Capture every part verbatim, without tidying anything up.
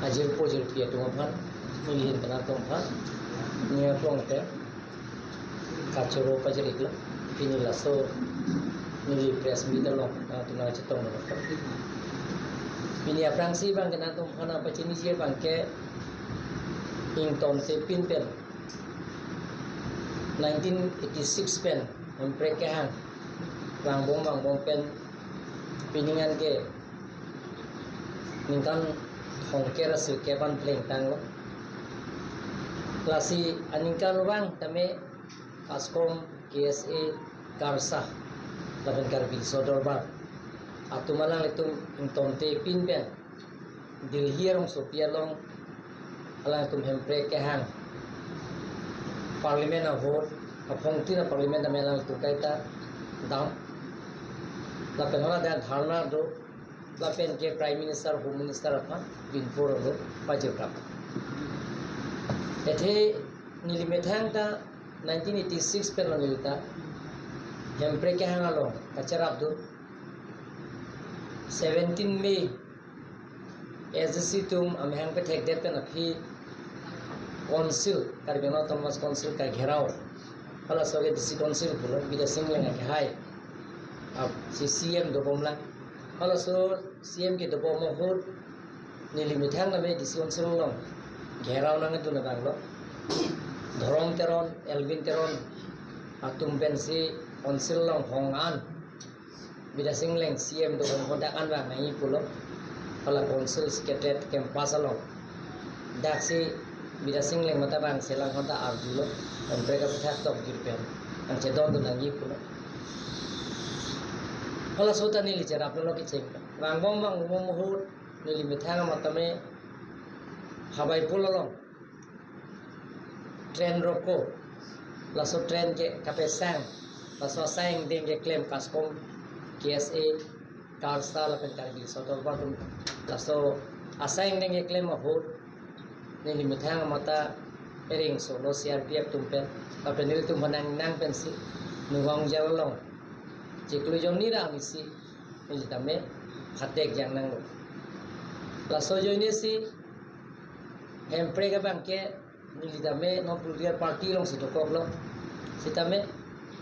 Ajirpo jirpi atum aphan, nelihin pen atum aphan, nia klong te kachoro pajir iklo, pini laso neli press meet along, ah, tuna chetong lo. Pini aphrangsi abang ke nangtum aphan pachiniji abang ke, ington te pin pen, nineteen eighty-six pen, Hemprek kehang, vangbom vangbom pen, pining an ke, ningkan thomkep ra sirkep an plengtanglo. Lasi aningkan vang tame KASCOM, K S A, KARSA, lapen Karbi Riso Dorbar atum alanglitum ington te pin pen Delhi arongsopi along alangtum Hemprek kehang Parliament ahut, aphongtin a-Parliament tame alangtum kaita dam. Lapen hala dak dharna do, lapen ke Prime Minister, Home Minister aphan pinpur lo pajirkap. Athe neli methang ta nineteen eighty-six pen lo neli ta Hemprek kehang along kacharapdun. Seventeen May, A S D C atum amahang pethekdet pen aphi Council, Karbi Anglong Autonomous Council ka gherao. Halaso ke D C Council pulo, Bidya Sing Engleng akehai. Ap si C M dobomlang. Halaso C M kedobom ahut neli methang tame D C Council along gherao nangdun abang lo. Dhorom Teron, Elwin Teron atum pensi Council along hong an. Bidya Sing Engleng C M dobom ahut dak an vang nangji pulo. Hala Council Secretariat campus along. Daksi Bidya Sing Engleng mate vangselang ahut ta arjulo. Hemprek aputhak tokjir pen nangchedondun nangji pulo. Halaso ta neli cheraplo kecheng. Vangbom vangbom ahut neli methang amat tame Hawaipul along train roko, laso train ke kapesang, laso asai angdeng keklem KASCOM, K S A, KARSA lapen Karbi Riso Dorbar atum, laso asai angdeng keklem ahut neli methang amat ta Ereng solo C R P F atum pen, lapen nelitum hanang nang pensi Nugong Jail along chiklo jonni ra amisi neli tame phatek jang nanglo. Laso ajoine si Hemprek abang ke neli tame non political party alongsi dokoklo. Sitame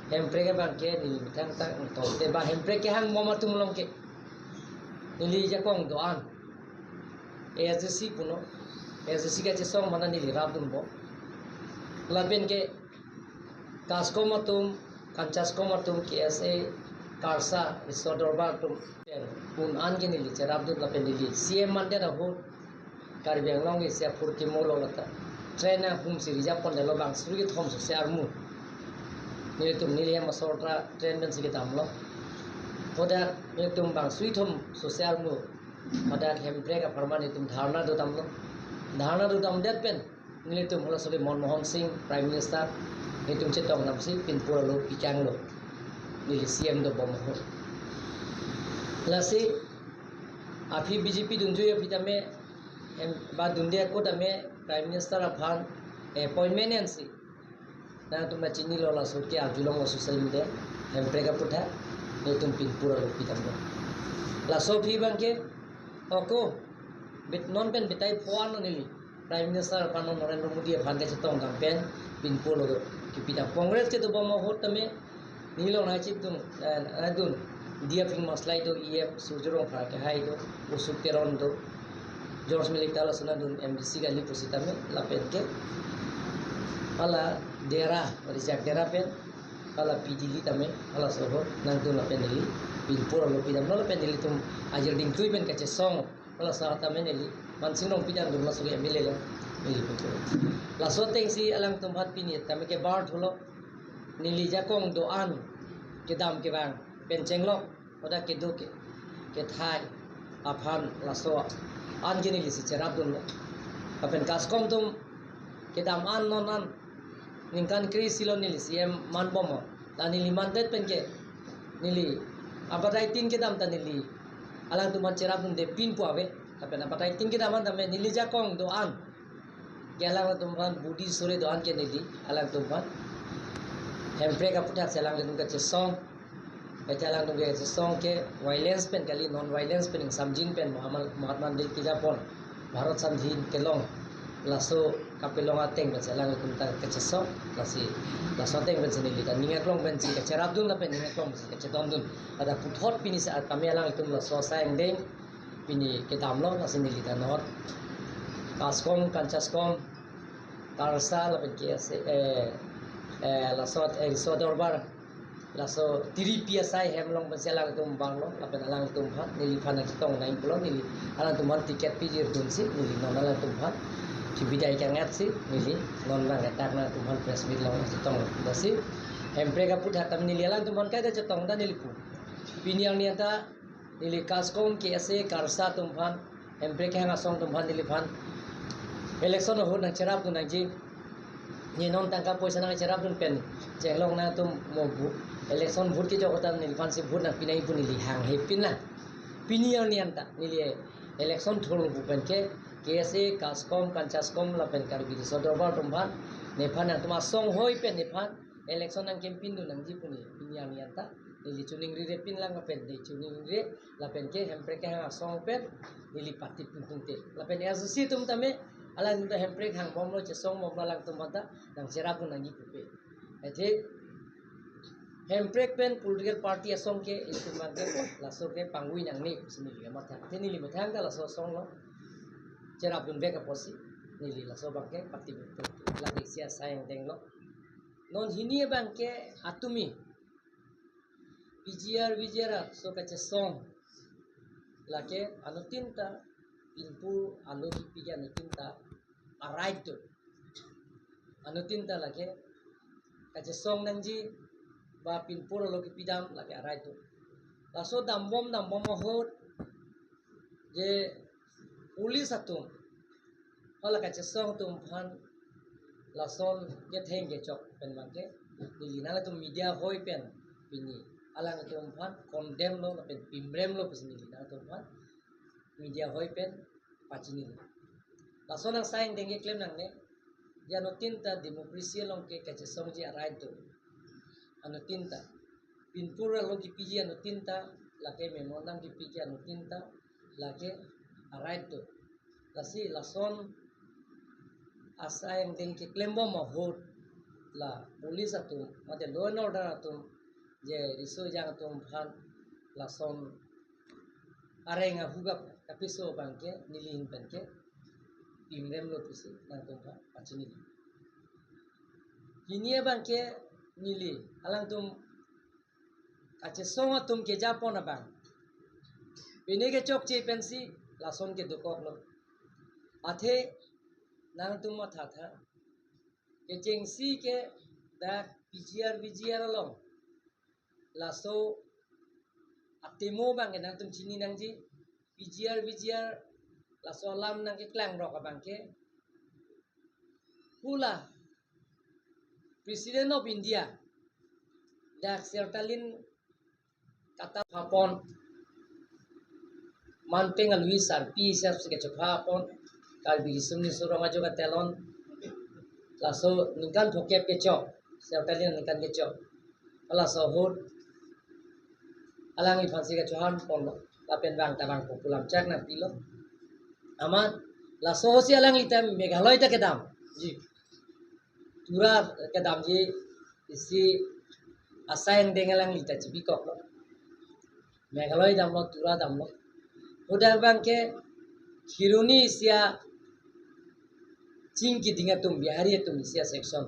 Hemprek abang ke neli methang ta ington te ba Hemprek kehangbom atum along ke neli jakong do-an A S D C pulo, A S D C kachesong mana neli rapdunbom. Lapen ke KASCOM atum, KANCHASCOM atum, K S A, KARSA, Riso Dorbar atum un an ke neli cherapdun lapen neli C M mandet ahut Karbi Anglong isi aphurkimo lo lata train ahum si reserve pondetlo, bang suri kethom sose armu. Nelitum neli hem asor ta train pensi kedamlo. Hadak nelitum bang suri thom sose armu, hadak Hemprek apharman nelitum dharna dodamlo. Dharna dodamdet pen nelitum halaso le Manmohan Singh Prime Minister, nelitum chetongdamsi pinpur alo pikanglo. Neli C M dobom ahut. Lasi aphi B J P dunjui aphi tame, hem, ba dunde ako tame Prime Minister aphan appointment ensi nangtum ta chinilo, laso ke arjulonglo social media, Hemprek aputhak nelitum pinpur alo pidamlo. Laso aphi abang ke ako bet non pen betai pho an neli Prime Minister aphan, Narendra Modi aphan kachetongdam pen pinpur alo kepidam. Congress kedobom ahut tame neli along nangchedun, eh, nangdun D F Hingmangslai do, E F Surjya Rongphar akehai do, Usuk Teron do, George Melita laso nangdun M D C kali pusitame, lapen ke hala Dera, Rijak Dera pen hala P D L tame, halaso ahut nangdun lapen neli pinpur alo pidamlo, lapen nelitum ajir dingtui pen kachesong, halaso tame neli Mansing Rongpi dang dun laso ke M L A lo, neli pinpur. Laso atengsi alangtum aphan pini tame kebar thulo, neli jakong do-an kedam kevang pen chenglok, hadak kedo ke, kethai aphan laso an ke neli si cherapdunlo. Lapen KASCOM atum kedam an non an ningkan kre-isi lo neli C M manbom. La neli mandet pen ke neli abatai tin kedam ta neli alangtum aphan cherapdunde pinpo ave. Lapen abatai tin kedam an tame neli jakong do-an ke alangtum aphan budi sore do-an ke neli alangtum aphan Hemprek aputhak si alangtum kachesong. Kachelangdun ke kachesong ke violence pen kali, non violence pen, ingsamjin pen, Mahatma, Mahatma Gandhi kejapon. Bharat Sandhi kelong laso kapelong ateng pensi alanglitum ta kachesong, lasi laso ateng pensi neli ta ning aklong pensi kacherapdun lapen ning aklong pensi kachedondun. Ada puthot pini saat kami alanglitum laso asai angdeng pini kedamlo, lasi neli ta non KASCOM, KANCHASCOM, KARSA lapen K S A, eh, eh, laso, eh, Riso Dorbar, laso tiri pi asai hem along pensi alangtum vanglo, lapen alangtum aphan, neliphan nangchetong nangji pulo, neli alangtum aphan ticket pijirdunsi, neli non alangtum aphan kebidai kangatsi, neli non bang ketak nangtum aphan press meet along nangchetonglo. Lasi hemprek aputhak ta neli alangtum aphan kaike chetong ta neli pu. Pini arni anta neli KASCOM, K S A, KARSA atum aphan, hemprek kehang asong atum aphan, neliphan election ahut nangcherapdun nangji. Ne non tangka poisa nangcherapdun pen chenglong nangtum mo bu-, election vote kejok atan neliphansi vote nangpi nangji pu neli hanghe pinlang. Pini arni anta neli election thurung pu pen ke K S A, KASCOM, KANCHASCOM lapen Karbi Riso Dorbar atum aphan, nephan nangtum asong hoi pen nephan election nang campaign dun nangji pu ne pini arni anta neli choningri-re pinlang lapen ne choningri-re lapen ke hemprek kehang asong pen neli pati pungpungte. Lapen S O C atum tame alangtum ta hemprek hangbomlo, chesongbomlo, alangtum aphan ta nangcherapdun nangji pupe. Athe hemprek pen political party asong ke itum abang ke laso ke pangvoi nangne pusi neli kamatha. Athe neli methang ta laso asong along cherapdun vek apotsi neli laso abang ke pati pungpungte. Lake isi asai angdenglo. Non hini abang ke atumi P G R, V G R aso kachesong lake anuttin ta pinpur alo kipi ke anuttin ta a-right do. Anuttin ta lake kachesong nangji ba pinpur alo kipidam lake a-right do. Laso dambom dambom ahut je police atum hala kachesong atum aphan lason ketheng kechok pen abang ke neli nangtum media hoi pen pini alangtum aphan condemn lo lapen pimrem lo pusi neli nangtum aphan media hoi pen pachinilo. Lason asai angdeng keklem nangne, je anuttin ta democracy along ke kachesongji a-right do. Anuttin ta pinpur alo kipiji anuttin ta, lake memo nang kipiji anuttin ta lake a-right do. Lasi lason asai angdeng keklembom ahut la police atum mate law and order atum je riso ejang atum aphan lason areng ahuga kapiso abang ke neli ahin pen ke pimrem lo pusi nangtum aphan pachinilo. Hini abang ke neli alangtum kachesong atum kejapon abang pine kechokche pensi lason kedokoklo. Athe nangtum mathatha, kechengsi ke dak P G R V G R along laso atemo abang ke nangtum chini nangji. P G R V G R laso alam nangkeklang rok abang ke hula President of India dak Sertalin kata phapon, manpeng alui sarpi isi apsi kechophapon, Karbi Riso Nimso Rong Ajo katelon, laso ningkan phokep kechok, Sertalin ningkan kechok, laso ahut alangliphansi kechohan ponlo, lapen bang ta bang pulam chak nangpilo. Amat laso ahutsi alangli ta Meghalaya ta kedamji, Tura kedamji isi asai angdeng alangli ta chibikoklo. Meghalaya damlo, Tura damlo. Hadak abang ke Kheroni isi aching keding atum, Bihari atum isi a-section.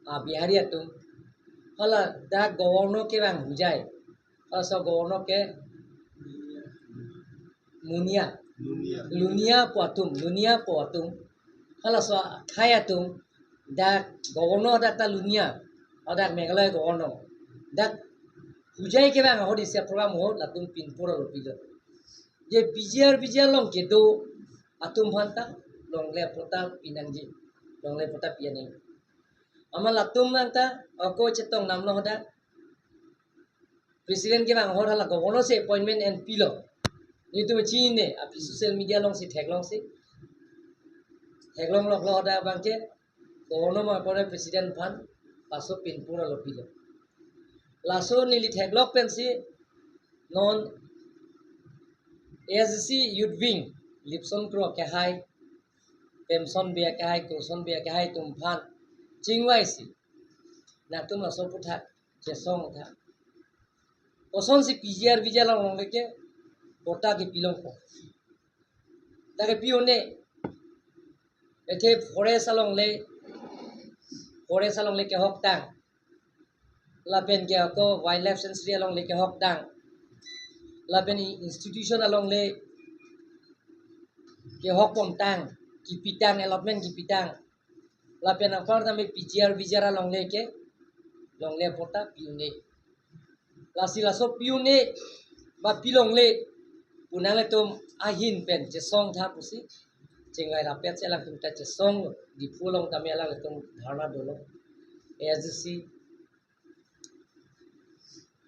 Ah, Bihari atum. Hala dak governor kevang Hojai. Hala laso governor ke Munia. Lunia. Lunia pu atum, Lunia pu atum. Hala laso akhai atum, dak governor dak ta Lunia, dak Meghalaya governor. Dak Hojai kevang ahut isi a-program ahut latum pinpur alo pilo. Je P G R, V G R along kedo atum aphan ta longle patta pinangji, longle patta pi nangji. Amat latum aphan ta ako chetong damlo hadak President kevang ahut hala governor si appointment en pilo. Netum chinine, aphi social media alongsi theklongsi. Theklong loklo hadak abang ke governor ma apore President aphan laso pinpur alo pilo. Laso neli theklok pensi non A S D C Youth Wing Lipson Kro kehai Pemson Bey akehai, Kurson Bey akehai atum aphan chingvaisi nangtum laso aputhak chesong tha. Kosonsi P G R V G R alongle ke patta kepilongpo? Dak ke pi-un-e. Athe forest alongle, forest alongle kehoktang, lapen ke ako wildlife sanctuary alongle kehoktang, lapen i-, institution alongle kehokpomtang, kipitang, allotment kipitang, lapen anpar tame P G R V G R alongle ke longle patta pi-un-e. Lasi laso pi-un-e ba pilongle pu nanglitum ahin pen chesong tha pusi chingvai rapet si alangtum ta chesonglo. Diphu along tame alangtum dharna dolo. A S D C,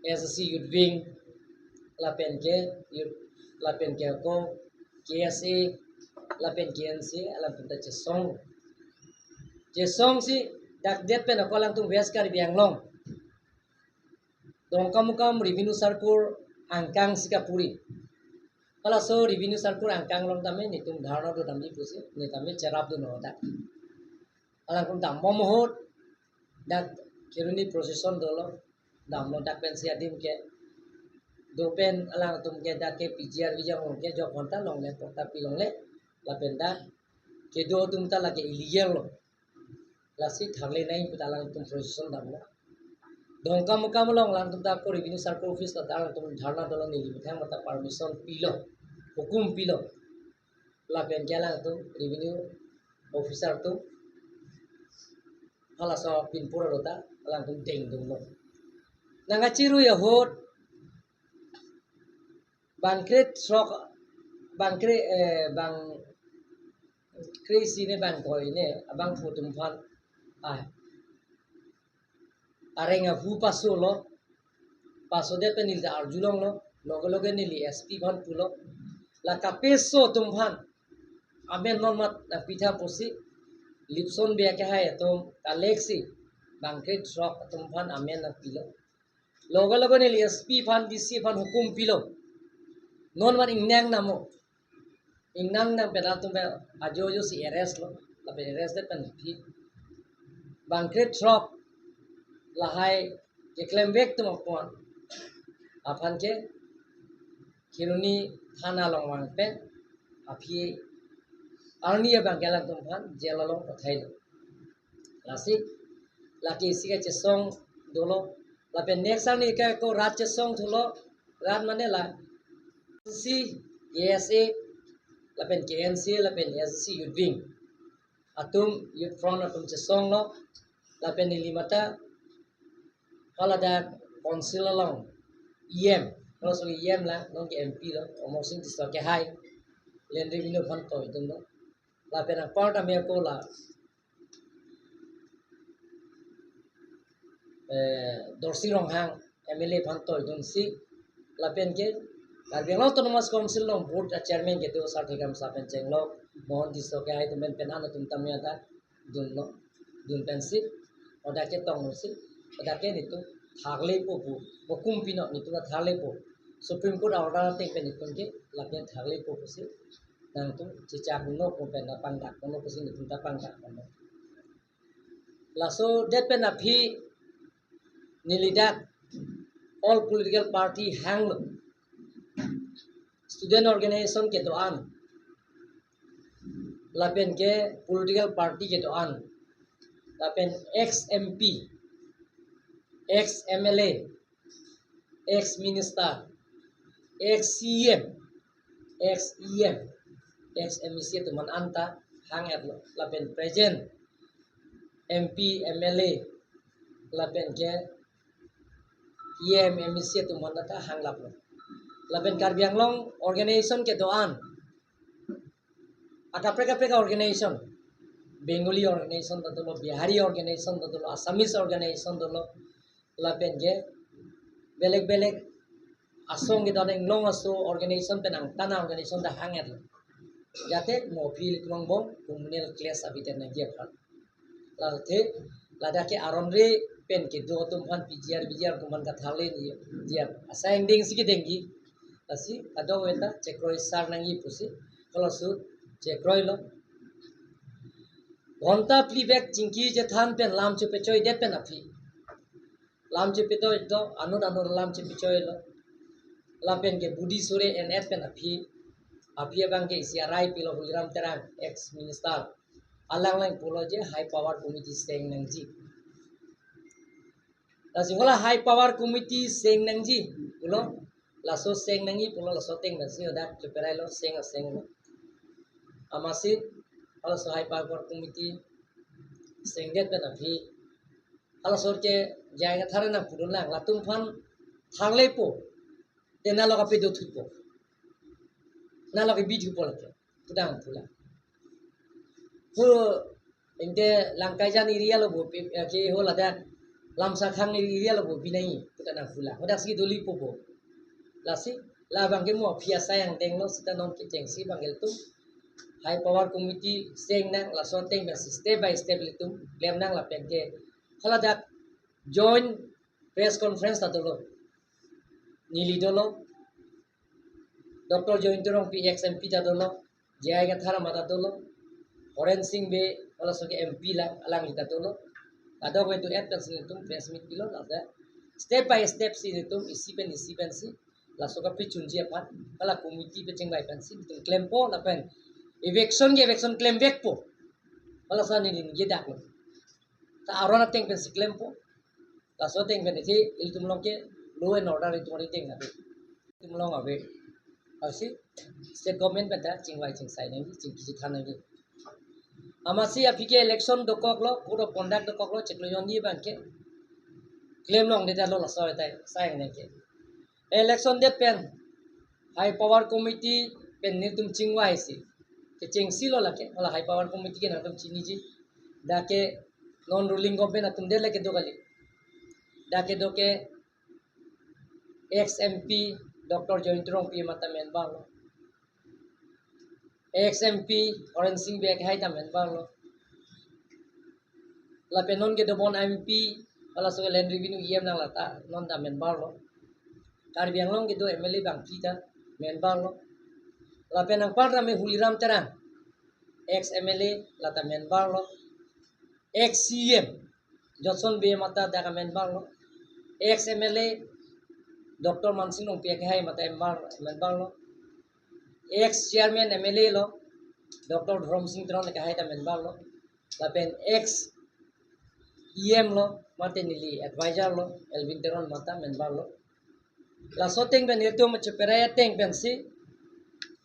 A S D C Youth Wing, lapen ke youth, lapen ke ako K S A, lapen K N C A, alangtum ta chesong. Chesongsi dak det pen ako alangtum West Karbi Anglong Dongkamukam Revenue Circle angkang si kapuri. Halaso Revenue Circle angkang along tame netum dharna do damji pusi, ne tame cherapdun non dak. Alangtum dambom ahut, dak Kheroni procession dolo, damlo dak pensi adim ke, do pen alangtum ke dak ke P G R V G R along ke jok anta longle patta pilongle, lapen dak kedo atum ta lake illegal lo. Lasi tharle nangji pu ta alangtum procession damlo. Dongkamukam along alangtum ta ako Revenue Circle Office ta alangtum dharna dolo, neli methang mata permission pilo, hukum pilo. Lapen ke alangtum Revenue Officer atum halaso pinpur aro ta alangtum dengdunlo. Nangkachirui ahut bang krethrok, bang kre, eh, bang kre-isi ne bang koi ne abangphu atum aphan, ah, areng ahu pasolo, pasodet pen neli ta arjulonglo, loge loge neli S P aphan pulo, la kapeso atum aphan amen non mat nangpi tha pusi, Lipson Bey akehai atum kalek si bang krethrok atum aphan amen nangpilo. Loge loge neli S P aphan, D C aphan hukum pilo, non mat ingnang namo. Ingnang nang pen atum pen ajo ajo si arrest lo, lapen arrest det pen aphi bang krethrok lahai keklemvek atum aphan, aphan ke Kheroni thana along vang pen aphi arni abang ke alangtum aphan jail along pathailo. Lasi lake isi kachesong dolo. Lapen next arni ke ako rat chesong thulo. Rat mane la C, K S A, lapen K N C A, lapen S C Youth Wing atum, Youth Front atum chesonglo. Lapen neli mata haladak council along E M, halaso E M la non ke M P lo, Amarsing Tisso akehai, Land Revenue aphan toidunlo. Lapen anpar tame ako la, eh, Dorsing Ronghang M L A aphan toidunsi, lapen ke Karbi Anglong Autonomous Council along board a chairman kedo Sarthe Kramsa pen chenglok, Mohan Tisso akehai atum pen pen an atum tame ta dunlo, dun pensi, oda ke tongsi, oda ke netum tharlepo pu, hukum pinon, netum tharlepo. Supreme Court order ateng pen netum ke lake tharlepo pusi, nangtum chechak non pu pen ta pangdak non pusi netum ta pangdak non. Laso det pen aphi neli dak all political party hanglo, student organization kedo-an, lapen ke political party kedo-an, lapen ex M P, ex M L A, ex minister, ex C E M, ex E M, ex M A C atum aphan anta hang-etlo, lapen present M P, M L A, lapen ke E M, M A C atum aphan anta hanglaplo. Lapen Karbi Anglong organization kedo-an, akaprek kaprek organization, Bengali organization ta dolo, Bihari organization ta dolo, Assamese organization dolo, lapen ke belek belek asong kedo-an, inglong aso organization pen angtan a-organization ta hang-etlo. Jate mo aphi ilitum angbong communal clash abiten nangji aphan. Late ladak ke aron re pen kedo atum aphan P G R, V G R atum aphan katharle nangji, dia asai angdeng si kedengji. Lasi kadokave ta chekroi sar nangji pusi, halaso chekroilo. Ghonta phli bek chingki chethan pen lam chepechoidet pen aphi. Lam chepechoi do, anut anut lam chepechoilo. Lapen ke budi sore en-et pen aphi. Aphi abang ke isi arai pilo Huliram Terang, ex minister. Alang lang pulo je high power committee seng nangji. Lasi hala high power committee seng nangji pulo, laso seng nangji pulo, laso ateng pensi hadak cheperailo, seng aseng lo. Amatsi halaso high power committee sengdet pen aphi, halaso ke J I Kathar nangpudun lang, latum aphan tharlepo, te nalo kapado thupo, nalo kebi thupo lake, pudang pula. Hu, ingte Langkaijan area lo bo pi, eh, ke ho ladak Lamsakhang area lo bo binai, puta nang pula. Hadak si doli po bo. Lasi, labang ke mo aphi asai angdeng lo, sita non kechengsi abang ke ilitum high power committee seng nang, laso ateng pensi step by step ilitum klem nang lapen ke haladak joint press conference ta dolo. Neli dolo, Doctor Jayanta Rongpi ex M P ta dolo, J I Kathar amat ta dolo, Horen Sing Bey, halaso ke M P lang, alangli ta dolo. Kadokave duet pensi nelitum press meet pilo, ladak step by step si nelitum isi pen isi pensi, laso kapachunji aphan, hala committee pachingvai pensi nelitum klempo, lapen eviction ke eviction klemvekpo. Halaso neli ningje dak lo. Ta aron ateng pensi klempo. Laso ateng pen ithi ilitum along ke law and order itum ari ateng ave. Itum along ave. Lasi state government pen ta chingvai chingsai nangji, chingki chithan nangji. Amatsi aphi ke election dokoklo, code of conduct dokoklo, chiklo jonni abang ke klem longledet lo laso atai sai nang ke. Election det pen high power committee pen nelitum chingvaisi, kechengsi lo lake, hala high power committee ke nangtum chiniji. Dak ke non ruling government atum det lake do kali. Dak ke do ke ex M P Doctor Jayanta Rongpi amat ta member lo. Ex M P Horen Sing Bey akehai ta member lo. Lapen non kedo bon M P, halaso ke Land Revenue E M nang, lata non ta member lo. Karbi Anglong kedo M L A bangphli ta member lo. Lapen anpar tame Huliram Terang, ex M L A, lata member lo. Ex C E M Johnson Bey amat ta dak member lo. Ex M L A Doctor Mansing Rongpi akehai amat ta member, member lo. Ex chairman M L A lo, Doctor Dhorom Sing Teron akehai ta member lo. Lapen ex E M lo, mate neli advisor lo, Elwin Teron amat ta member lo. Laso ateng pen ilitum cheperai ateng pensi,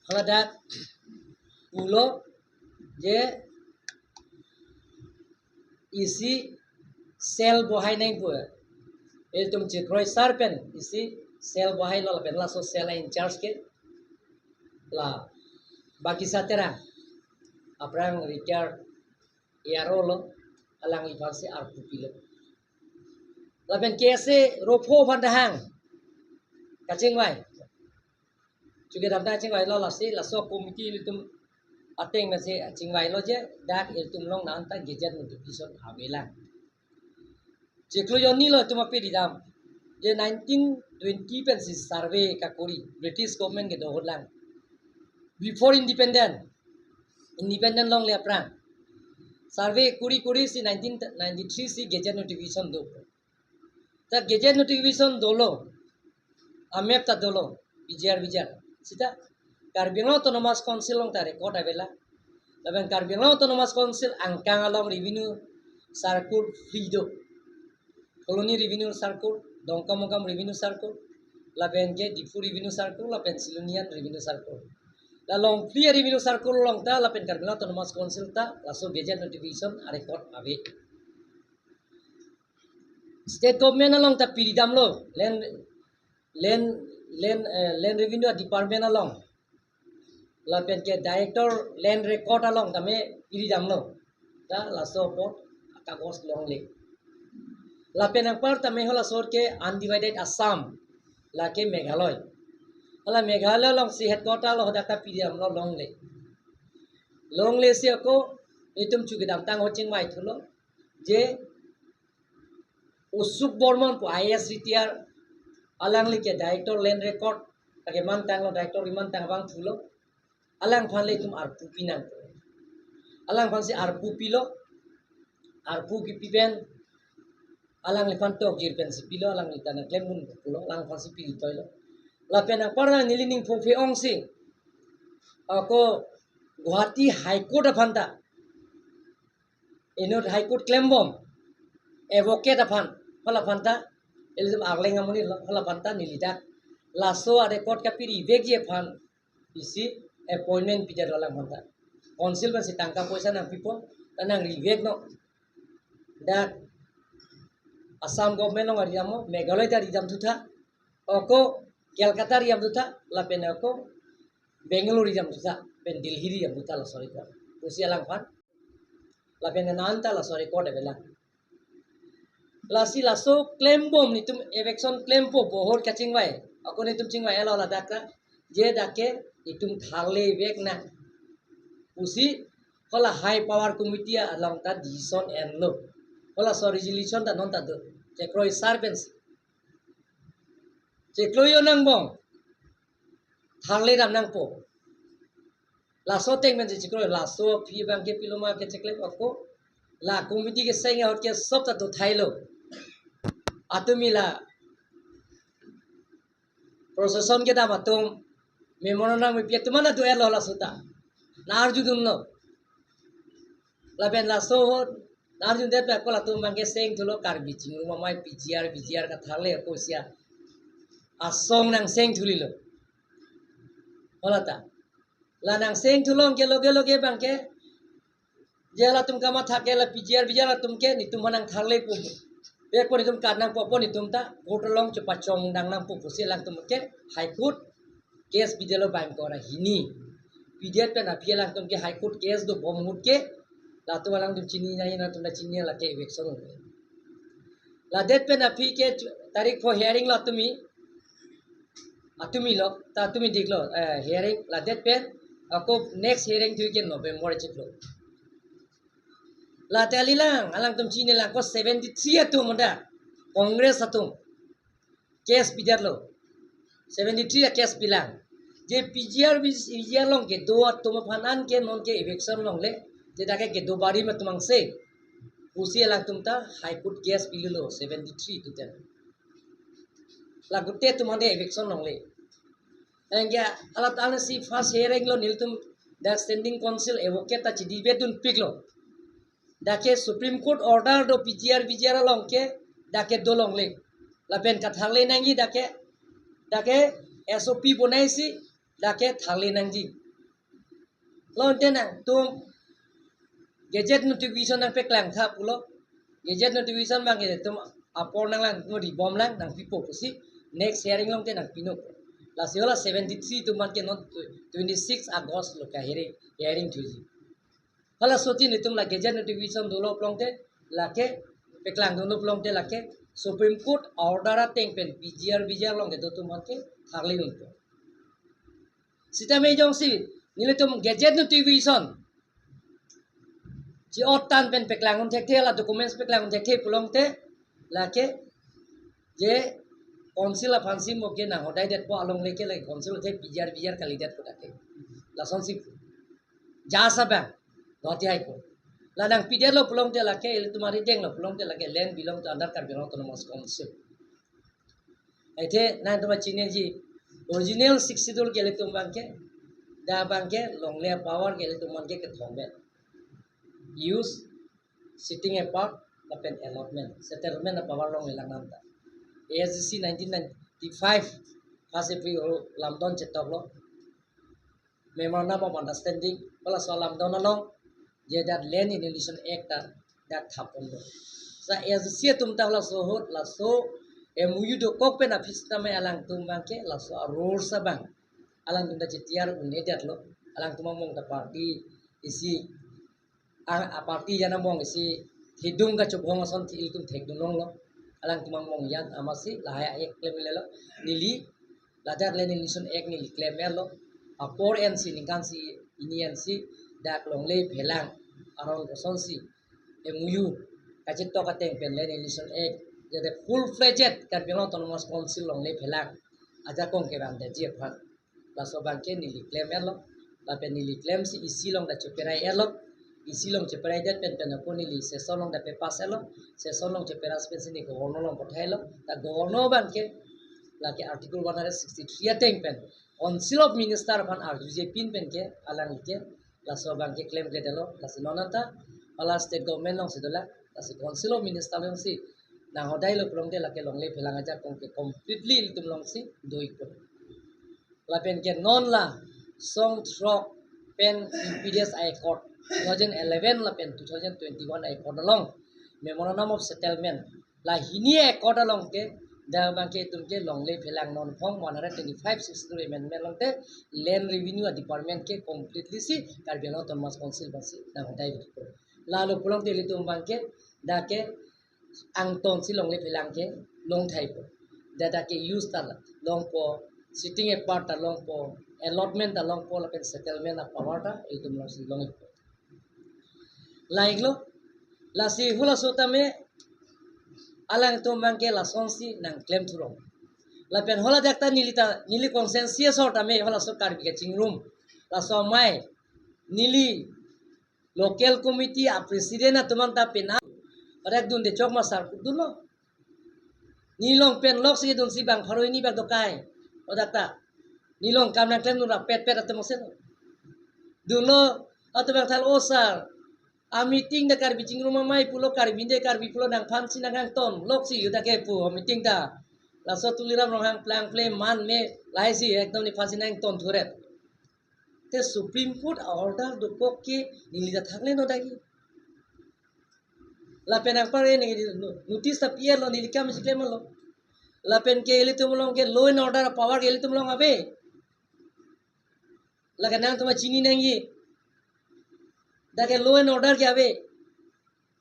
haladak pulo je isi cell bohai nangpo. Ilitum chekroi sar pen isi cell bohailo, lapen laso cell a-in-charge ke la Bagisa Terang, aphrang retired A R O lo, alangliphan si arpu pilo. Lapen K S A ropho aphan ta hang kachingvai. Chuke damta chingvailo, lasi laso committee ilitum ateng pensi chingvailo je dak ilitum along nanta gazette notification avelang. Chiklo jonni lo itum ape ridam. Je nineteen twenty pensi survey kakori, British government kedo ahut lang. Before independent, independent longle aphrang survey kori kori si nineteen ninety-three si gazette notification do. Ta gazette notification dolo, a-map ta dolo, P G R, P G R. Sita Karbi Anglong Autonomous Council along ta record avelang. Lapen Karbi Anglong Autonomous Council angkang along revenue circle phli do. Phuloni Revenue Circle, Dongkamukam Revenue Circle, lapen ke Diphu Revenue Circle, lapen Silonijan Revenue Circle. La along phli a-revenue circle along ta, lapen Karbi Anglong Autonomous Council ta, laso gazette notification a-record ave. State government along ta piri damlo, land, land, land, eh, land revenue department along. Lapen ke director land record along tame piri damlo. Ta laso apot kagos longle. Lapen anpar tame halaso ke undivided Assam, lake Meghalaya. Hala Meghalaya along si headquarter lo, hadak ta piri damlo longle. Longle si ako itum chuke damtang ho chingvai thulo je Usuk Bormon pu I A S retired, alangli ke director land record, lake mantanglo, director imantang abang thulo, alangphan le itum arpu pinang. Alangphan si arpu pilo, arpu kipi pen alangliphan tokjir pensi pilo, alangli ta nangklem un pulo, alangphansi pili toilo. Lapen anparta neli ning phongphe ongsi ako Guwahati High Court aphan ta, inut High Court klembom, advocate aphan, hala aphan ta, ilitum Arleng amonit lo, hala aphan ta neli dak laso a-record kapirivekji aphan isi appointment pidetlo alangphan ta. Council pensi tangka poisa nangpipo, ta nangriveknon. Dak Assam government along aridamnon, Meghalaya ta aridamthu tha, ako Kolkata aridamthu tha, lapen ako Bangalore aridamthu tha, pen Delhi aridamthu tha, laso a-record pusi alangphan. Lapen nanta laso a-record avelang. Lasi laso klembom, netum eviction klempo, bohor kachingvai. Ako netum chingvai-etlo ladak ta, je dak ke netum tharlevek nang pusi hala High Power Committee along ta decision enlo. Halaso resolution ta non ta do, chekroi sar pensi, chekroi-o nangbom, tharledam nangpo. Laso ateng pensi chekroi, laso aphi abangke pilo ma ke cheklem ako. La committee keseng ahut ke sop ta dothailo. Atumi la procession kedam atum, memorandum nangmepi atum mana do-etlo laso ta. Nang-arjudunlo. Lapen laso ahut nang-arjudet pen ako latum abangke sengthulo, Karbi Chingrum Amei P G R, V G R katharle ako sia asong nangsengthulelo. Hala ta. La nangsengthu along ke loge loge abangke, je latum kamatha ke la P G R, V G R atum ke netum aphan nangtharlepo. Bek po netum kat nangpo, po netum ta court along chepachongdam nangpo pusi alangtum ke High Court case pidetlo bangkora hini. Pidet pen aphi alangtum ke High Court case dobom ahut ke, latum alangtum chini nai, latum ta chini lake eviction. Ladet pen aphi ke chu-, tarik pho hearing lo atumi. Atumi lo, ta atumi diklo, eh, hearing, ladet pen ako next hearing thu ke November chiklo. La ta kalilang, alangtum chinilang, ko seventy-three atum anta, Congress atum case pidetlo. Seventy-three a-case pilang. Je P G R, V G R along kedo atum aphan an ke non ke eviction longle, je dak ke kedo barim atum angse pusi alangtum ta High Court case pililo, seventy-three atum ta. La gute atum ante eviction longle. Anke alat ansi first hearing lo nelitum dak standing counsel advocate ta chedebate dunpiklo. Dak ke Supreme Court order do P G R V G R along ke, dak ke dolongle. Lapen katharle nangji dak ke, dak ke S O P bonaisi, dak ke tharle nangji. Lo ante nangtum gazette notification nangpeklang tha pulo. Gazette notification abangke netum apor nanglang, no ribomlang, nangpipo pusi next hearing along te nangpinon. Lasi hala seventy-three atum abangke non twenty-six August lo ka hearing, hearing thuji. Halaso ateng netum la gazette notification dolo pulote, lake peklangdunlo pulote, lake Supreme Court order ateng pen P G R V G R along kedo atum abangke tharle unpo. Sitame jongsi nelitum gazette notification chi-ot tang pen peklangdun thekthe, la documents peklangdun thekthe pulote, lake je counsel aphansi mo ke nanghodaidetpo, alongle ke lake counsel athe P G R V G R kalidetpo dak ke. Lasonsi pu. Judge abang, Guwahati High Court. La nangpidetlo pulote, lake ilitum aridenglo pulote, lake land belong to under Karbi Anglong Autonomous Council. Athe nangtum chiniji, original Sixth Schedule ke ilitum abangke, dak abangke longle power ke ilitum abangke kethom pen. Use, sitting apart, lapen allotment, settlement a-power longlelang nanta. A S D C nineteen ninety-five, first April lamdon chetoklo. Memorandum of Understanding, halaso alamdon along, je dak Land Alienation Act ta dak thapponlo. Sa A S D C atum ta halaso ahut, laso M O U dokok pen aphi sitame alangtum abangke, laso a-rules abang alangtum ta chitiar un-edetlo, alangtum among ta party isi, a, a-party jan among isi thedung kachobhong ason thi ilitum thekdunlonglo. Alangtum among jan amatsi lahai a-act klemlelo. Neli ladak Land Alienation Act neli klem-etlo. Apor ensi, ningkan isi hini ensi dak longle phelang aron kosonsi M O U kachetok ateng pen Land Alienation Act, jate full-fledged Karbi Anglong Autonomous Council longle phelang ajakong kevangdetji aphan. Laso abangke neli klem-etlo, lapen neli klemsi isi along ta choperai-etlo. isi along cheperai det pen pen ako neli session along dape pass etlo, session along cheperai pensi ne governor along pathailo, ta governor abangke lake article one hundred sixty-three ateng pen Council of Minister aphan arjuje pin penke alangli ke laso abangke klemkledetlo, lasi non anta hala state government alongsi dolang, lasi Council of Minister alongsi nanghodailo pulote lake longle phelang ajakong ke completely ilitum alongsi do-ikpo. Lapen ke non la song throk pen U P D S a-accord, two thousand eleven lapen two thousand twenty-one a-accord along, Memorandum of Settlement, la hini a-accord along ke dak abangke itum ke longle phelang non phong one hundred twenty-five sixty-two amendment along te Land Revenue Department ke completely si Karbi Anglong Autonomous Council aphansi nanghodai. Lalo pulote ilitum abangke dak ke angtonsi longle phelang ke longthaipo. Dak dak ke use ta longpo, sitting apart ta longpo, allotment ta longpo, lapen settlement a-power ta ilitum alongsi long-ikpo. Langlo, lasi halaso tame alangtum abangke lasonsi nangklem thurong. Lapen hala dak ta neli ta, neli constituency asor tame halaso Karbi kachingrum, laso amei neli local committee a-president atum anta pena, pada dunde chok ma sar dunlo. Neli along pen loksi dunsi bang pharo hini bak dokai. O dak ta. Neli along kam nangklemdun rapet pet atum ase. Dunlo, atum bang thal, "O sir, a-meeting dak Karbi chingrum amei pulo, Karbi de Karbi pulo nangphansi nangkangton. Loksi yu dak ke pu a-meeting ta." Laso Tuliram Ronghang plang ple man me laisi ekdom nephansi nangton thuret. Te Supreme Court a-order dokok ke neli ta thakle no dagi. Lapen angpar e neli no-, notice ta pietlo, neli kam chiklemlo. Lapen ke ilitum along ke law and order power ke ilitum along ave. Lake nangtum chini nangji. Dak ke law and order ke ave.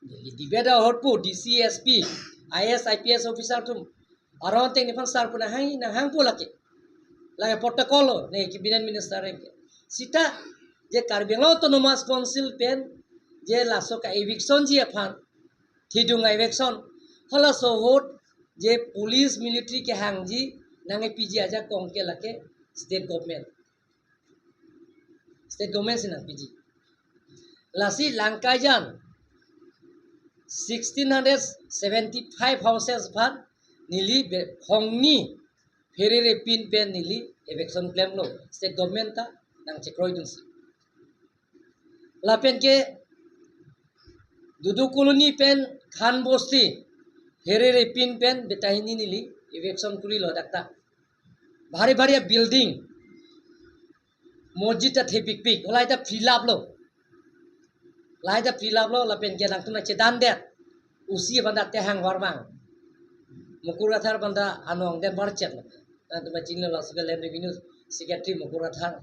Neli debate ahut pu D C, S P, I A S, I P S officer atum aron ateng nephan sar pu nanghang, nanghangpo lake. Lake protocol lo, ne cabinet minister ke. Seta je Karbi Anglong Autonomous Council pen je laso ka-eviction ji aphan, thidung a-eviction, halaso ahut je police military kehangji nangkepiji ajakong ke lake state government. State government si nangpiji. Lasi Langkaijan sixteen hundred seventy-five houses aphan neli be-, hongni pherere pin pen neli eviction klemlo, state government ta nangchekroidunsi. Lapen ke Dudu Colony pen Khan Bosti pherere pin pen betahini neli eviction kurilo dak ta. Bhari bhari building, mosjid ta thepikpik, halai ta fill up lo. Halai ta fill up lo, lapen ke nangtum nangchedandet. O C aphan ta tehang varmang. Mukur Kathar aphan ta anong den barchet lo. Nangtum chinglo, laso ke Land Revenue Secretary Mukur Kathar.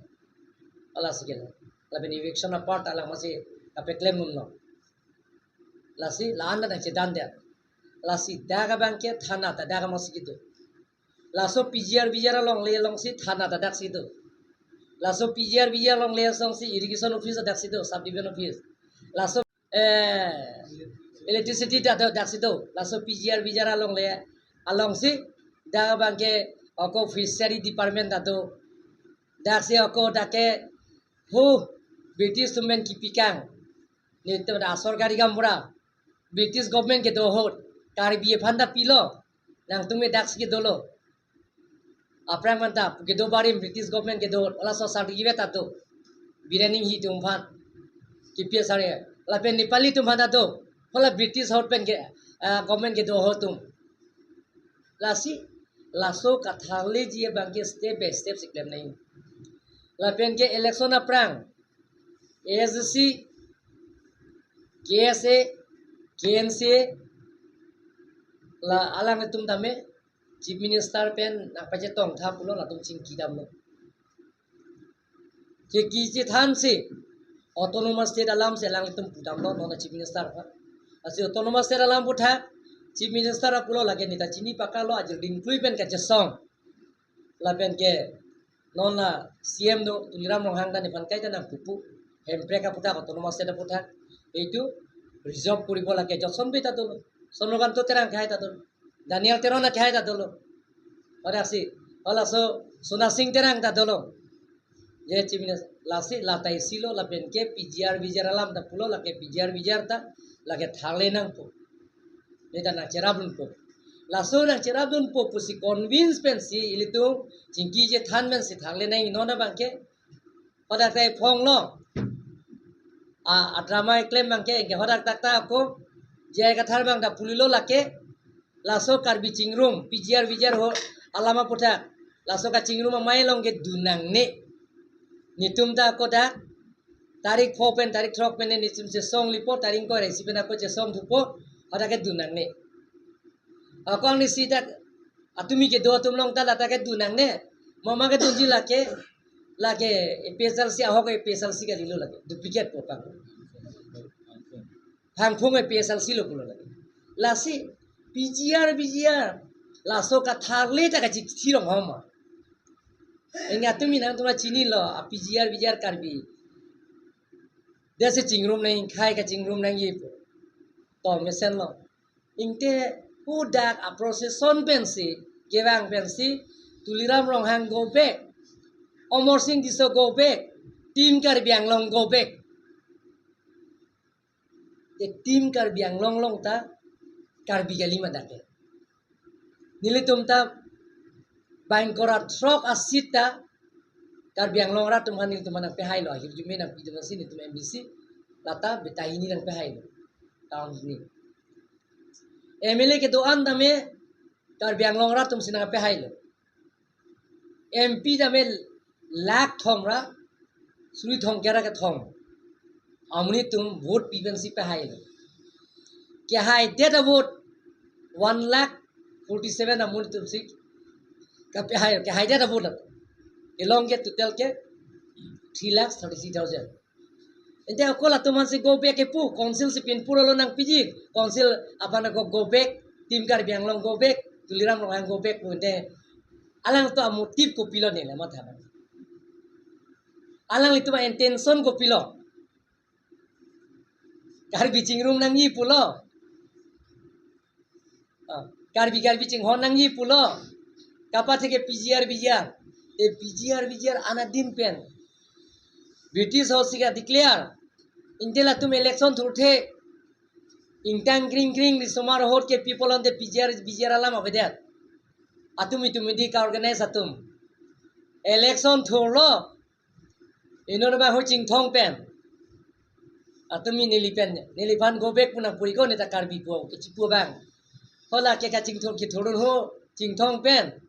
Hala si ke lo. Lapen eviction a-part alang masi kapeklem dunlo. Lasi la-an ta nangchedandet. Lasi dak abangke thana ta dak masi kedo. Laso P G R V G R alongle alongsi thana ta daksi do. Laso P G R V G R alongle alongsi irrigation office daksi do, subdivision office. Laso, eh, electricity ta do, daksi do. Laso P G R V G R alongle alongsi dak abangke ako fishery department ta do. Daksi ako dak ke ho British atum pen kipikang. Nelitum ta asor gari gaonbura. British government kedo ahut Karbi aphan ta pilo. Nangtum me daksi kedolo. Aphrang manta kedo barim British government kedo ahut, halaso asar di iwe ta do. Biren Enghee atum aphan kipi asar e. Lapen Nepali atum aphan ta do. Hala British ahut pen ke, ah, government kedo ahut atum. Lasi, laso katharleji abangke step by step si klem nangji. Lapen ke election aphrang, A S D C, K S A, K N C A, la alanglitum tame, Chief Minister pen nangpachetongtha pulo, latum chingki damlo. Chingki chethansi, Autonomous State alamsi alanglitum pudamlo, non a Chief Minister aphan. Lasi Autonomous State alam puthak, Chief Minister pulo lake neta chini pakalo, ajir dingklui pen kachesong. Lapen ke non la C M do, Tuliram Ronghang ta nephan kaita nangpupu. Hemprek aputhak, Autonomous State aputhak. Eitu resolve kuribo lake Johnson Bey ta dolo. Chandrakanta Terang kehai ta dolo. Daniel Teron kehai ta dolo. Pada si, halaso Sona Singh Terang ta dolo. Je Chief Minister. Lasi la ta isi lo, lapen ke P G R V G R alam ta pulo, lake P G R V G R ta lake tharle nangpo. Neta nangcherapdunpo. Laso nangcherapdunpo pusi convince pensi ilitum chingki chethan pensi tharle nangji non abang ke. Hadak ta iphong lo. A, a drama iklem abang ke, ke hadak tak ta ako J I Kathar abang ta pulilo lake. Laso Karbi chingrum, P G R V G R ho alam aputhak. Laso kachingrum amei along ke dun nangne. Netum ta ako dak tarik pho pen, tarik throk pen netum chesong lipo, tarik ingkoi ra isi pen ako chesong thupo, hadak ke dun nangne. Ako angnisi dak atumi kedo atum along ta la ta ke dun nangne. Mama kedunji lake, lake A P H L C ahok A P H L C kalilo lake. Duplicate po pang. Phangphung A P H L C lo pulo lake. Lasi P G R V G R. Laso katharle ta kachithirong homa. Inga tumi nangtum ta chinilo, a P G R V G R Karbi. Desi chingrum nangji, khei kachingrum nangji pu. To mesen lo. Ingte hadak a procession pensi, kevang pensi, Tuliram Ronghang go back. Amarsing Tisso go back. Team Karbi Anglong go back. Te Team Karbi Anglong along ta Karbi kali ma dak ke. Nelitum ta bang ingkoi ra throk a seat ta Karbi Anglong arat atum aphan nelitum aphan nangpehailo, ahirjume nangpidun si nelitum M D C, lata Betahini nangpehailo. Town ni. M L A kedo-an tame Karbi Anglong arat atum si nangpehailo. M P tame lakh thom ra suri thomkep ra kethom. Amonit atum vote pi pensi pehailo. Kehaidet a vote one lakh forty seven amonit atum si kapehai, kehaidet a vote la. Kelong ke total ke three lakh thirty-three thousand. Ante ako latum aphan si go back kepu, council si pinpur alo nangpiji, council aphan ako go back, Team Karbi Anglong go back, Tuliram Ronghang go back pu ante. Alangtum a motive kopilo neli matha abang. Alanglitum a intention kopilo. Karbi chingrum nangji pulo. Ah, Karbi Karbi chinghon nangji pulo. Kapatheke P G R V G R. E P G R V G R anadim pen British ho si ka declare. Ingte latum election thurthe. Ingtang kring kring risomar ahut ke people on the P G R V G R alam avedet. Atum itum idi ka organize atum. Election thurlo. Inut abang ho Chinthong pen. Atumi neli pen, neliphan go back pu nangpuri ko neta Karbi pu kechipu abang. Hala ke kachingthong kithurun ho Chinthong pen.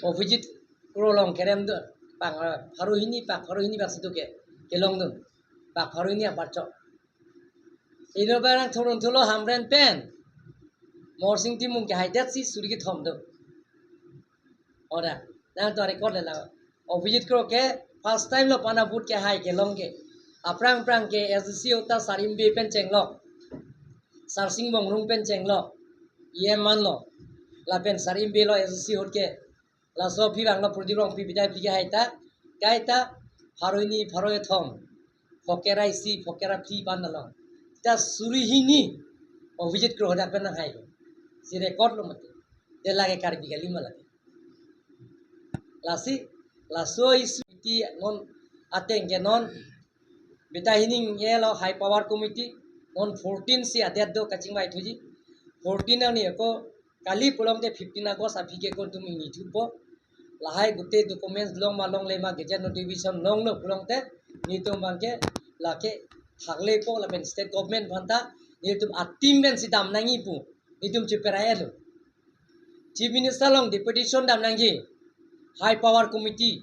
Abhijit Kro along kerem do. Pak, eh, pharo hini pak, pharo hini pak situ ke. Kelongdun. Pak pharo hini apar chok. Inut abang nangthurun thulo Hamren pen. Morsing Timung kehaidet si suri kethom do. Oda, nangtum record le la. Abhijit Kro ke first time lo pana vote kehai kelong ke. Aphrang phrang ke S D C ahut ta Sarimbe pen chenglok. Sarsing Bongrung pen chenglok. E M man lo. Lapen Sarimbe lo S D C ahut ke. Laso aphi abang lo Prodip Rongpi, Bidya Rongpi kehai ta. Kaita pharo hini pharo kethom. Phokera isi, phokera phli pan along. Ta suri hini. Abhijit Kro hadak pen nanghai. Si record lo mati. Te lake Karbi kali ma lake. Lasi, laso issue ti non ateng ke non Betahini ke lo high power committee non fourteen si adet do kachingvai thuji. Fourteen ani ako kali pulote fifteen August aphi ke kontum ingni thupo. Lahai gute documents long ma longle ma gazette notification longlo pulote netum abang ke lake tharlepo lapen state government aphan ta netum a team pensi dam nangji pu netum cheperai lo. Chief Minister along deputation dam nangji. High power committee.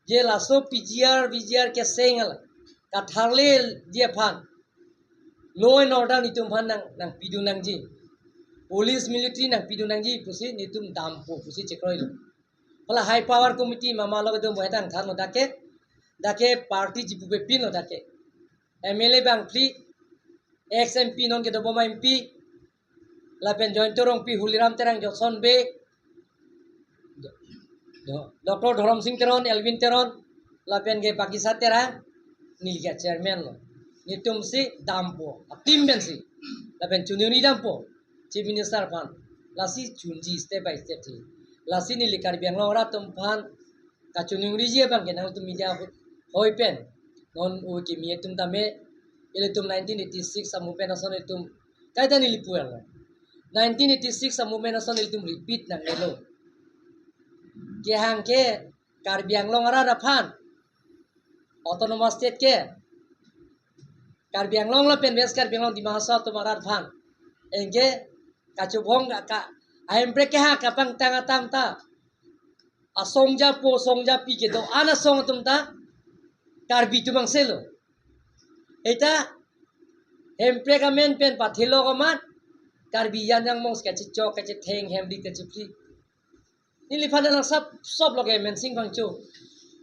Je laso P G R, V G R keseng ala katharleji aphan law and order netum aphan nang, nangpidun nangji. Police, military nangpidun nangji pusi netum dampo pusi chekroilo. Hala high power committee mama lo kedam bohetang tharlo dak ke, dak ke party chipupe pinlo dak ke. M L A abang phli, ex M P non kedobom M P, lapen Jayanta Rongpi, Holiram Terang, Johnson Bey, Do-, Doctor Dhorom Sing Teron, Elwin Teron, lapen ke Bagisa Terang, neli ke chairman lo. Netum si dampo, a team pensi. Lapen choningri dampo, Chief Minister aphan. Lasi chunji step by step si. Lasi neli Karbi Anglong arat atum aphan kachoningri ji abang ke nangtum media ahut Hoi pen, non u kimi atum tame, ilitum nineteen eighty-six a-movement ason ilitum, kaita neli puar lo. Nineteen eighty-six a-movement ason ilitum repeat nangnelo. Kehang ke Karbi Anglong arat aphan, Autonomous State ke, Karbi Anglong lapen West Karbi Anglong, Dima Hasao atum arat aphan. Anke kachobong ka, ka, ahemprek kehang kapangtang atam ta, asong japo, song japi kedo-an asong atum ta Karbi atum angselo. Eta hemprek amen pen pathelo komat, Karbi Anglong mong kachechok, kachetheng, hemri, kachephri. Neliphan lang sap sop lo ke Mensing Phangcho,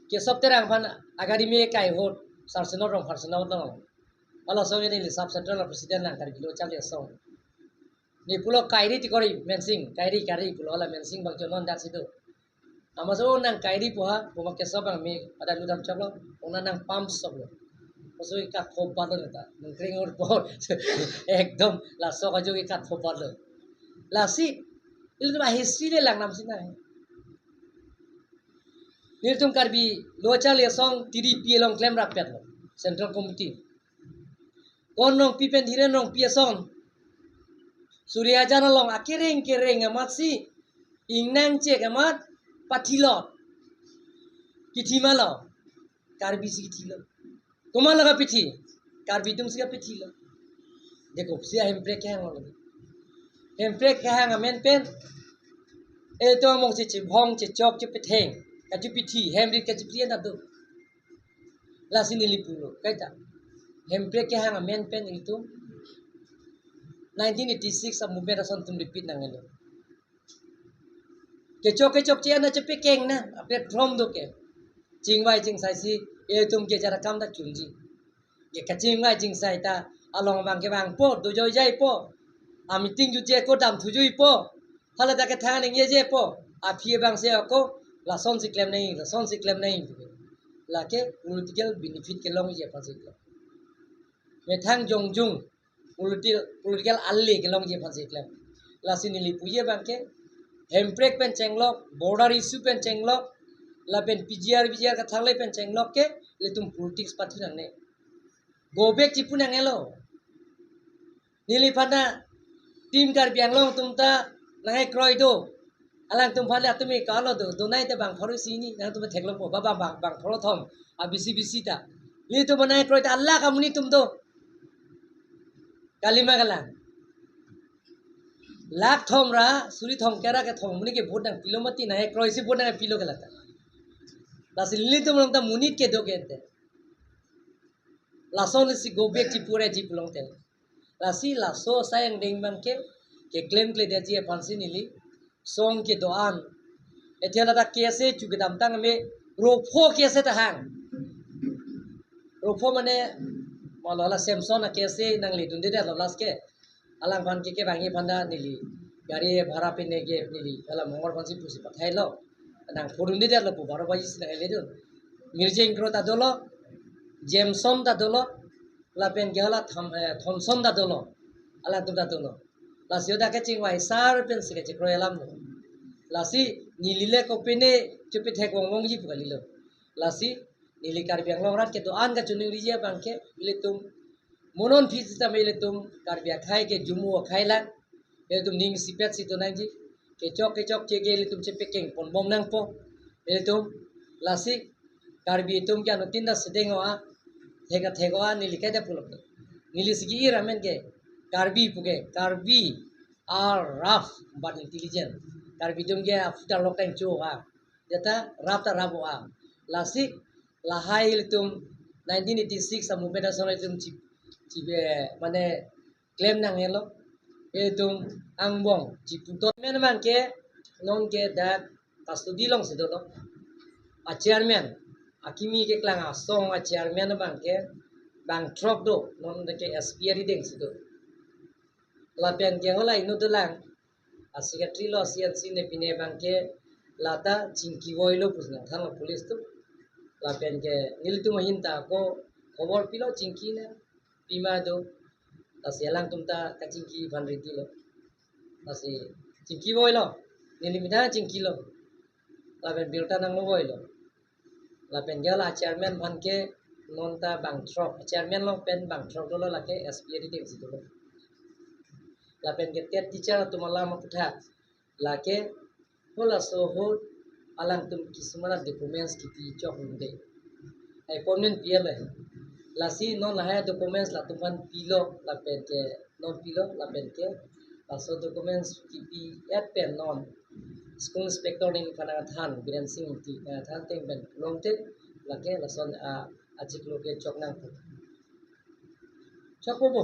Kesop Terang aphan agari me kai hot, Sarsenot rong, Sarsenot rong. Hala asong neli sub central president lang Karbi Lo Charli Asong. Ne pulo kairi tikori Mensing, kairi kairi pulo, hala Mensing Phangcho non dak situ. Amat so nang kairi pu ha, pu ma Kesop abang me pada ludam choklo, ona nang pam sop lo. Paso ika khobat lo ta, nang kring ur po. Ekdom laso kajo ika khobat lo. Lasi, ilitum a-history le lang nam sinai. Nelitum Karbi Lo Charli Asong T D P along klem rapet lo, Central Committee. Kon Rongpi pen Dhiren Rongpi ason, Suri Hajan along akereng kereng amatsi, ingnang chek amat, pathilo. Kithi ma lo, Karbi si kithilo. Komat lo kapithi, Karbi atum si kapithilo. Deko si ahemprek kehang lo. Hemprek kehang amen pen, eto mong si chebhong, chechok, chepetheng, kachepithi, hemri, kachephri na do. Lasi neli pulo, kaita. Hemprek kehang amen pen ilitum nineteen eighty-six a-movement ason ilitum repeat nangnelo. Kechok kechok che-en na chepekeng na, a-platform do ke. Chingvai chingsai si, ilitum ke jara kam ta chunji. Ke kachingvai chingsai ta, along abang ke vangpo, dojoi jaipo. A-meeting jutje ko dam thujui po. Hala ta kethang ning yeje po. Aphi abang si ako, lason si klem nai, lason si klem nai. Lake political benefit kelongji aphan si klem. Methang jongjung, political, political ale kelongji aphan si klem. Lasi neli puji abang ke, hemprek pen chenglok, border issue pen chenglok, lapen P G R, V G R kathangle pen chenglok ke, ilitum politics pathi nangne. Go back chipu nangnelo. Neliphan ta, Team Karbi Anglong atum ta nangkekroi do. Alangtum aphan le atum ke kalo do, donai te bang pharo isi ni, nangtum theklongpo, ba bang, bang, bang pharo thom, a B C B C ta. Nelitum nangkekroi ta alak amonit atum do. Kalima kalang. Lakh thom ra, suri thom kera kethom amonit ke vote nangpilo mati, nangkekroi si vote nangpilo ke lata. Lasi nelitum along ta monit kedo ke te. Lason si go back chipu re chipu long te. Lasi laso asai angdeng abang ke, keklemkledetji aphan si neli, song kedo-an. Ethe lata case chu kedamtang me, ropho case ta hang. Ropho mane, malo la Samson a-case nangledundedetlo last ke. Alangphan ke kevangji aphan ta neli, gari bhara pine ke neli, hala Mongol aphan si pusi pathailo. Nangphodundedetlo pu baro baji si nangledun. Mirjeng Kro ta dolo, Jameson ta dolo, lapen ke hala Tham-, eh, Thompson ta dolo, alangtum ta dolo. Lasi oda kachingvai sar pen si kachekroi alam lo. Lasi neli le kopine chepethek vongvongji pu kalilo. Lasi neli Karbi Anglong arat kedo-an kachiningriji abang ke ilitum, mo non aphi sitame ilitum Karbi akhei ke jumu akhei lang. Ilitum ning isipet si do nangji. Kechok kechok che ke ilitum chepekeng ponbom nangpo. Ilitum lasi Karbi atum ke anuttin ta sedeng o-a, thek athek o-a, neli kaita pulo ke. Neli si ke-ir amen ke, Karbi pu ke, Karbi are rough but intelligent. Karbi atum ke aphu ta lok tang cho o-a. Jata rough ta rough o-a. Lasi lahai ilitum nineteen eighty-six a-movement ason ilitum chi, chi, eh, mane klem nangnelo. Ilitum angbong chiputon men abang ke, non ke dak custody along si dolo. A-chairman, akimi keklang asong a-chairman abang ke bang throk do, non ke S P arideng si do. Lapen ke hala inut dolang, a-secretary lo, C N C ne pine abang ke lata chingki voilo pusi nangthanlo police atum. Lapen ke nelitum ahin ta ako khobor pilo chingki nangpi ma do. Lasi alangtum ta kachingki aphan ready lo. Lasi chingki voilo. Neli mena chingkilo. Lapen birta nanglo voilo. Lapen ke la chairman aphan ke non ta bangthrok, chairman along pen bangthrok dolo, lake S P ri dengsi dolo. Lapen ke TET teacher atum alam aphuthak, lake halaso ahut alangtum kisuman documents kipi chok unde. Ai pon pi le. Lasi non lahai documents latum aphan pilo lapen ke non pilo lapen ke laso documents kipi et pen non school inspector neli aphan nangthan, Biren Sing Ingti nangthan ateng pen longte lake lason a achiklo ke chok nangpo. Chokpo bo.